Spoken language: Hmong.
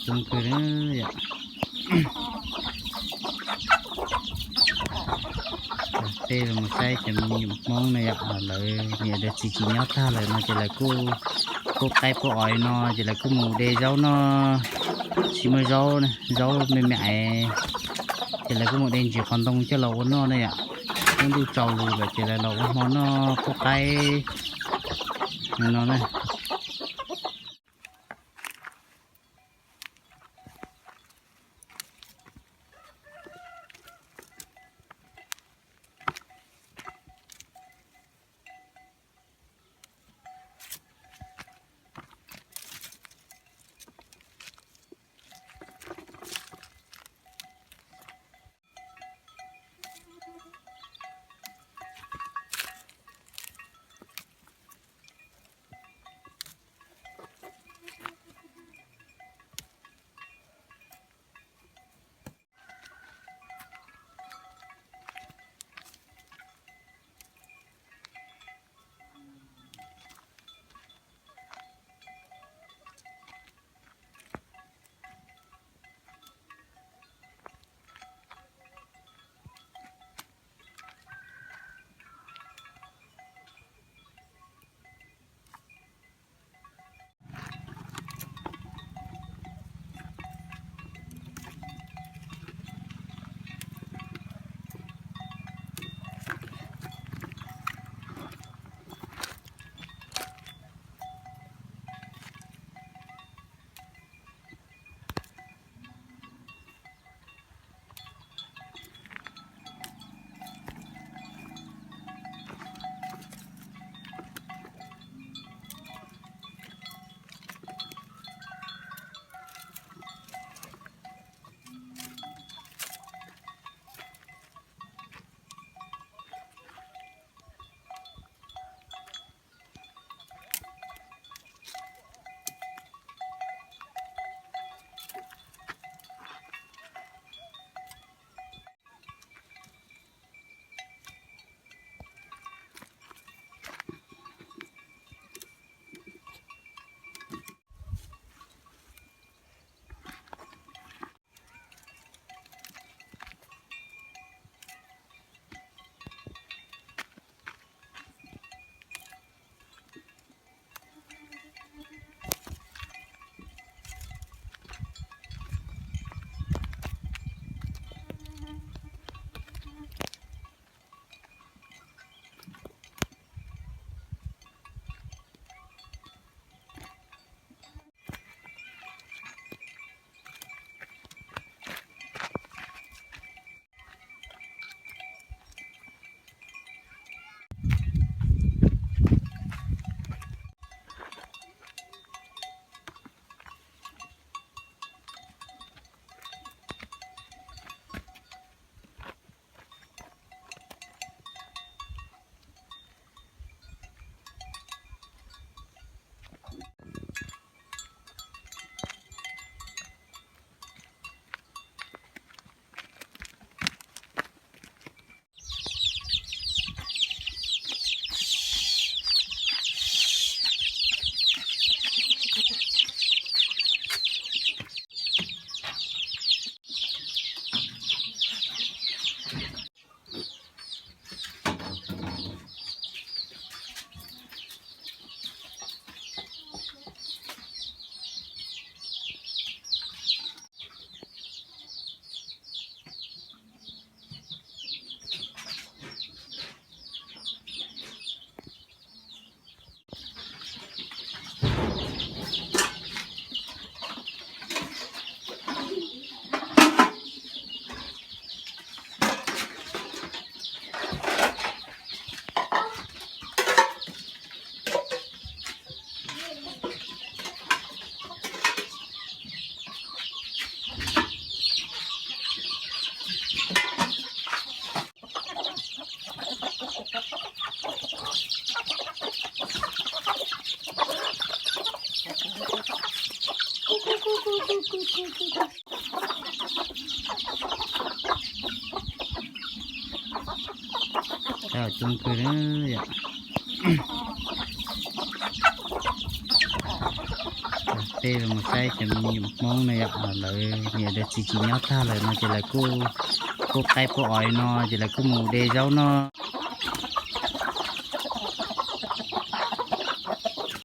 Coob kawg na yom. Tej los mus saib cov me nyuam Hmoob no yom, lawv niam lawv txiv tsis nyob tag lawm no ces lawv kuj pub qaib pub os no ces lawv kuj mus de zaub noj, tsis muaj zaub, zaub me me es, ces lawv kuj mus de ntsis qos ntoo coj los ua noj na yom. Lub ntuj tsaus lus lawm ces lawv los ua hmo noj pub qaib no na. Coob kawg na yom. Peb mus saib cov me nyuam Hmoob no yom, lawv niam lawv txiv tsis nyob tag lawm no ces lawv kuj pub qaib pub os no ces lawv kuj mus de zaub no.